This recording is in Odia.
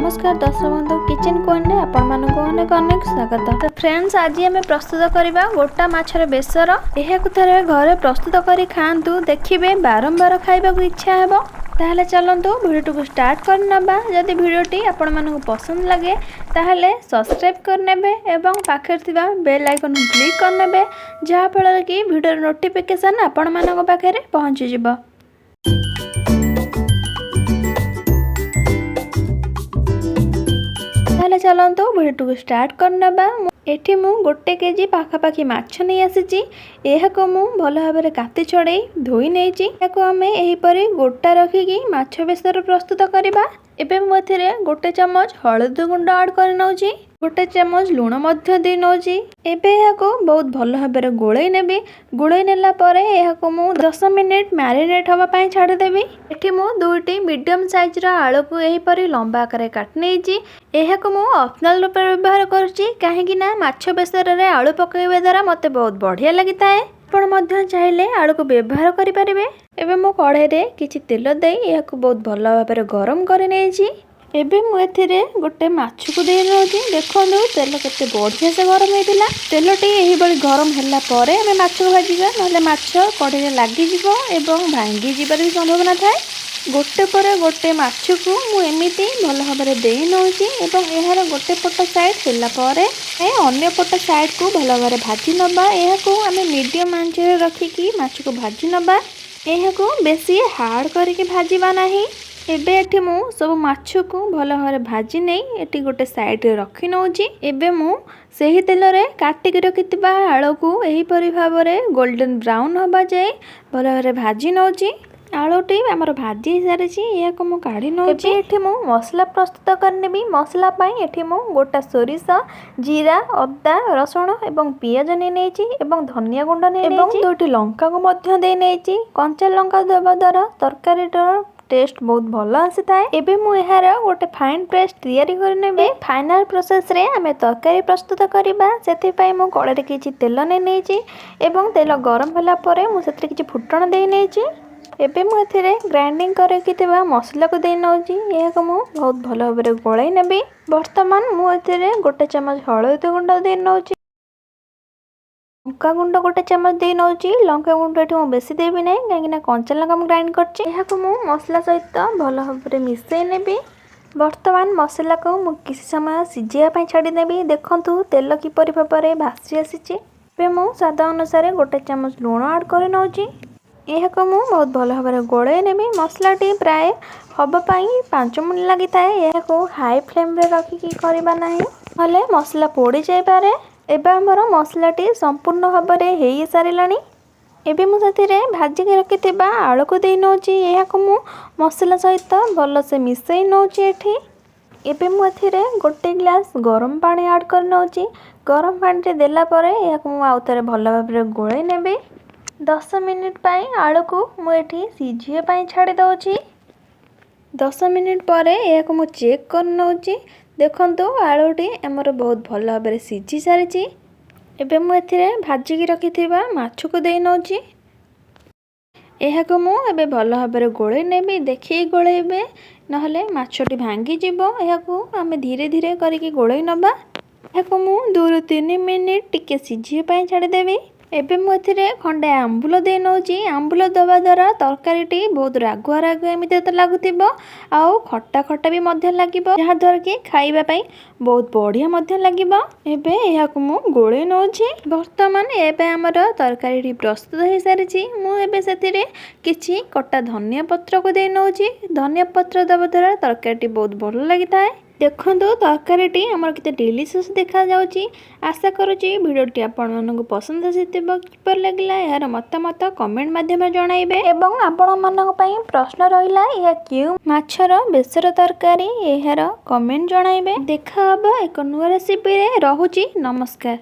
ନମସ୍କାର ଦର୍ଶକ ବନ୍ଧୁ, କିଚେନ୍ କୁଇନ୍ରେ ଆପଣମାନଙ୍କୁ ଅନେକ ଅନେକ ସ୍ୱାଗତ। ତ ଫ୍ରେଣ୍ଡସ୍, ଆଜି ଆମେ ପ୍ରସ୍ତୁତ କରିବା ଗୋଟା ମାଛର ବେସର। ଏହାକୁ ଥରେ ଘରେ ପ୍ରସ୍ତୁତ କରି ଖାଆନ୍ତୁ, ଦେଖିବେ ବାରମ୍ବାର ଖାଇବାକୁ ଇଚ୍ଛା ହେବ। ତାହେଲେ ଚାଲନ୍ତୁ ଭିଡ଼ିଓଟିକୁ ଷ୍ଟାର୍ଟ କରିନେବା। ଯଦି ଭିଡ଼ିଓଟି ଆପଣମାନଙ୍କୁ ପସନ୍ଦ ଲାଗେ, ତାହେଲେ ସବସ୍କ୍ରାଇବ୍ କରିନେବେ ଏବଂ ପାଖରେ ଥିବା ବେଲ୍ ଆଇକନ୍କୁ କ୍ଲିକ୍ କରିନେବେ, ଯାହାଫଳରେ କି ଭିଡ଼ିଓର ନୋଟିଫିକେସନ୍ ଆପଣମାନଙ୍କ ପାଖରେ ପହଞ୍ଚିଯିବ। ତାହେଲେ ଚାଲନ୍ତୁ ଭିଡ଼ିଓଟିକୁ ଷ୍ଟାର୍ଟ କରିନେବା। ଏଠି ମୁଁ 1 କେଜି ପାଖାପାଖି ମାଛ ନେଇ ଆସିଛି। ଏହାକୁ ମୁଁ ଭଲ ଭାବରେ କାତି ଛଡ଼େଇ ଧୋଇ ନେଇଛି। ଏହାକୁ ଆମେ ଏହିପରି ଗୋଟା ରଖିକି ମାଛ ବେସର ପ୍ରସ୍ତୁତ କରିବା। ଏବେ ମୁଁ ଏଥିରେ 1 ଚାମଚ ହଳଦୀ ଗୁଣ୍ଡ ଆଡ଼୍ କରି ନେଉଛି, 1 ଚାମଚ ଲୁଣ ମଧ୍ୟ ଦେଇ ନେଉଛି। ଏବେ ଏହାକୁ ବହୁତ ଭଲ ଭାବରେ ଗୋଳେଇ ନେବି। ଗୋଳେଇ ନେଲା ପରେ ଏହାକୁ ମୁଁ 10 ମିନିଟ୍ ମ୍ୟାରିନେଟ୍ ହେବା ପାଇଁ ଛାଡ଼ିଦେବି। ଏଠି ମୁଁ ଦୁଇଟି ମିଡ଼ିୟମ୍ ସାଇଜ୍ର ଆଳୁକୁ ଏହିପରି ଲମ୍ବା ଆକାରରେ କାଟି ନେଇଛି। ଏହାକୁ ମୁଁ ଅପସନାଲ୍ ରୂପରେ ବ୍ୟବହାର କରୁଛି, କାହିଁକି ନା ମାଛ ବେସରରେ ଆଳୁ ପକାଇବା ଦ୍ୱାରା ମୋତେ ବହୁତ ବଢ଼ିଆ ଲାଗିଥାଏ। ଆପଣ ମଧ୍ୟ ଚାହିଁଲେ ଆଳୁକୁ ବ୍ୟବହାର କରିପାରିବେ। ଏବେ ମୁଁ କଢ଼େଇରେ କିଛି ତେଲ ଦେଇ ଏହାକୁ ବହୁତ ଭଲ ଭାବରେ ଗରମ କରି ନେଇଛି। ଏବେ ମୁଁ ଏଥିରେ ଗୋଟେ ମାଛକୁ ଦେଇ ନେଉଛି। ଦେଖନ୍ତୁ, ତେଲ କେତେ ବଢ଼ିଆ ସେ ଗରମ ହେଇଥିଲା। ତେଲଟି ଏହିଭଳି ଗରମ ହେଲା ପରେ ଆମେ ମାଛକୁ ଭାଜିବା, ନହେଲେ ମାଛ କଢ଼େଇରେ ଲାଗିଯିବ ଏବଂ ଭାଙ୍ଗି ଯିବାର ବି ସମ୍ଭାବନା ଥାଏ। ଗୋଟେ ପରେ ଗୋଟେ ମାଛକୁ ମୁଁ ଏମିତି ଭଲ ଭାବରେ ଦେଇ ନେଉଛି ଏବଂ ଏହାର ଗୋଟେ ପଟ ସାଇଡ଼୍ ହେଲା ପରେ ଅନ୍ୟ ପଟ ସାଇଡ଼୍କୁ ଭଲ ଭାବରେ ଭାଜି ନେବା। ଏହାକୁ ଆମେ ମିଡ଼ିୟମ୍ ଆଞ୍ଚରେ ରଖିକି ମାଛକୁ ଭାଜି ନେବା। ଏହାକୁ ବେଶୀ ହାର୍ଡ଼ କରିକି ଭାଜିବା ନାହିଁ। ଏବେ ଏଠି ମୁଁ ସବୁ ମାଛକୁ ଭଲ ଭାବରେ ଭାଜି ନେଇ ଏଠି ଗୋଟେ ସାଇଡ଼୍ରେ ରଖି ନେଉଛି। ଏବେ ମୁଁ ସେହି ତେଲରେ କାଟିକି ରଖିଥିବା ଆଳୁକୁ ଏହିପରି ଭାବରେ ଗୋଲ୍ଡେନ୍ ବ୍ରାଉନ୍ ହେବା ଯାଏ ଭଲ ଭାବରେ ଭାଜି ନେଉଛି। ଆଳୁଟି ଆମର ଭାଜି ହେଇସାରିଛି, ଏହାକୁ ମୁଁ କାଢ଼ି ନେଉଛି। ଏଠି ମୁଁ ମସଲା ପ୍ରସ୍ତୁତ କରିନେବି। ମସଲା ପାଇଁ ଏଠି ମୁଁ ଗୋଟା ସୋରିଷ, ଜିରା, ଅଦା, ରସୁଣ ଏବଂ ପିଆଜ ନେଇ ନେଇଛି ଏବଂ ଧନିଆ ଗୁଣ୍ଡ ନେଇ ଏବଂ ଦୁଇଟି ଲଙ୍କାକୁ ମଧ୍ୟ ଦେଇ ନେଇଛି। କଞ୍ଚା ଲଙ୍କା ଦେବା ଦ୍ୱାରା ତରକାରୀର ଟେଷ୍ଟ ବହୁତ ଭଲ ଆସିଥାଏ। ଏବେ ମୁଁ ଏହାର ଗୋଟେ ଫାଇନ୍ ପେଷ୍ଟ ତିଆରି କରିନେବି। ଫାଇନାଲ୍ ପ୍ରୋସେସ୍ରେ ଆମେ ତରକାରୀ ପ୍ରସ୍ତୁତ କରିବା। ସେଥିପାଇଁ ମୁଁ କଡ଼େଇରେ କିଛି ତେଲ ନେଇ ନେଇଛି ଏବଂ ତେଲ ଗରମ ହେଲା ପରେ ମୁଁ ସେଥିରେ କିଛି ଫୁଟଣ ଦେଇ ନେଇଛି। ଏବେ ମୁଁ ଏଥିରେ ଗ୍ରାଇଣ୍ଡିଙ୍ଗ କରିକି ମସଲାକୁ ଦେଇ ନେଉଛି। ଏହାକୁ ମୁଁ ବହୁତ ଭଲ ଭାବରେ ଗୋଳାଇ ନେବି। ବର୍ତ୍ତମାନ ମୁଁ ଏଥିରେ 1 ଚାମଚ ହଳଦୀ ଗୁଣ୍ଡ ଦେଇ ନେଉଛି, ଲଙ୍କା ଗୁଣ୍ଡ 1 ଚାମଚ ଦେଇ ନେଉଛି। ଲଙ୍କା ଗୁଣ୍ଡ ଏଠି ମୁଁ ବେଶୀ ଦେବି ନାହିଁ, କାହିଁକିନା କଞ୍ଚା ଲଙ୍କା ମୁଁ ଗ୍ରାଇଣ୍ଡ କରିଛି। ଏହାକୁ ମୁଁ ମସଲା ସହିତ ଭଲ ଭାବରେ ମିଶାଇ ନେବି। ବର୍ତ୍ତମାନ ମସଲାକୁ ମୁଁ କିଛି ସମୟ ସିଝିବା ପାଇଁ ଛାଡ଼ିଦେବି। ଦେଖନ୍ତୁ, ତେଲ କିପରି ଭାବରେ ଭାସି ଆସିଛି। ଏବେ ମୁଁ ସ୍ୱାଦ ଅନୁସାରେ 1 ଚାମଚ ଲୁଣ ଆଡ଼୍ କରି ନେଉଛି। ଏହାକୁ ମୁଁ ବହୁତ ଭଲ ଭାବରେ ଗୋଳାଇ ନେବି। ମସଲାଟି ପ୍ରାୟ ହେବା ପାଇଁ 5 ମିନିଟ୍ ଲାଗିଥାଏ। ଏହାକୁ ହାଇ ଫ୍ଲେମ୍ରେ ରଖିକି କରିବା ନାହିଁ, ନହେଲେ ମସଲା ପୋଡ଼ି ଯାଇପାରେ। ଏବେ ଆମର ମସଲାଟି ସମ୍ପୂର୍ଣ୍ଣ ଭାବରେ ହେଇସାରିଲାଣି। ଏବେ ମୁଁ ସେଥିରେ ଭାଜିକି ରଖିଥିବା ଆଳୁକୁ ଦେଇ ନେଉଛି। ଏହାକୁ ମୁଁ ମସଲା ସହିତ ଭଲସେ ମିଶାଇ ନେଉଛି ଏଠି। ଏବେ ମୁଁ ଏଥିରେ 1 ଗ୍ଲାସ୍ ଗରମ ପାଣି ଆଡ଼୍ କରି ନେଉଛି। ଗରମ ପାଣିରେ ଦେଲା ପରେ ଏହାକୁ ମୁଁ ଆଉ ଥରେ ଭଲ ଭାବରେ ଗୋଳାଇ ନେବି। 10 ମିନିଟ୍ ପାଇଁ ଆଳୁକୁ ମୁଁ ଏଠି ସିଝିବା ପାଇଁ ଛାଡ଼ି ଦେଉଛି। 10 ମିନିଟ୍ ପରେ ଏହାକୁ ମୁଁ ଚେକ୍ କରି ନେଉଛି। ଦେଖନ୍ତୁ, ଆଳୁଟି ଆମର ବହୁତ ଭଲ ଭାବରେ ସିଝି ସାରିଛି। ଏବେ ମୁଁ ଏଥିରେ ଭାଜିକି ରଖିଥିବା ମାଛକୁ ଦେଇ ନେଉଛି। ଏହାକୁ ମୁଁ ଏବେ ଭଲ ଭାବରେ ଗୋଳେଇ ନେବି। ଦେଖିକି ଗୋଳେଇବେ, ନହେଲେ ମାଛଟି ଭାଙ୍ଗିଯିବ। ଏହାକୁ ଆମେ ଧୀରେ ଧୀରେ କରିକି ଗୋଳେଇ ନେବା। ଏହାକୁ ମୁଁ 2ରୁ 3 ମିନିଟ୍ ଟିକେ ସିଝିବା ପାଇଁ ଛାଡ଼ିଦେବି। ଏବେ ମୁଁ ଏଥିରେ ଖଣ୍ଡେ ଆମ୍ବୁଲ ଦେଇ ନେଉଛି। ଆମ୍ବୁଲ ଦେବା ଦ୍ୱାରା ତରକାରୀଟି ବହୁତ ରାଗୁଆ ରାଗୁଆ ଏମିତି ତ ଲାଗୁଥିବ ଆଉ ଖଟା ଖଟା ବି ମଧ୍ୟ ଲାଗିବ, ଯାହାଦ୍ୱାରା କି ଖାଇବା ପାଇଁ ବହୁତ ବଢ଼ିଆ ମଧ୍ୟ ଲାଗିବ। ଏବେ ଏହାକୁ ମୁଁ ଗୋଳେଇ ନେଉଛି। ବର୍ତ୍ତମାନ ଏବେ ଆମର ତରକାରୀଟି ପ୍ରସ୍ତୁତ ହୋଇସାରିଛି। ମୁଁ ଏବେ ସେଥିରେ କିଛି କଟା ଧନିଆ ପତ୍ରକୁ ଦେଇ ନେଉଛି। ଧନିଆ ପତ୍ର ଦେବା ଦ୍ୱାରା ତରକାରୀଟି ବହୁତ ଭଲ ଲାଗିଥାଏ। ଦେଖନ୍ତୁ, ତରକାରୀଟି ଆମର କେତେ ଡେଲିସିୟସ୍ ଦେଖାଯାଉଛି। ଆଶା କରୁଛି ଭିଡ଼ିଓଟି ଆପଣମାନଙ୍କୁ ପସନ୍ଦ ଆସିଥିବ। କିପରି ଲାଗିଲା, ଏହାର ମତାମତ କମେଣ୍ଟ ମାଧ୍ୟମରେ ଜଣାଇବେ ଏବଂ ଆପଣମାନଙ୍କ ପାଇଁ ପ୍ରଶ୍ନ ରହିଲା, ଏହା କେଉଁ ମାଛର ବେସର ତରକାରୀ? ଏହାର କମେଣ୍ଟ ଜଣାଇବେ। ଦେଖା ହେବ ଏକ ନୂଆ ରେସିପିରେ। ରହୁଛି, ନମସ୍କାର।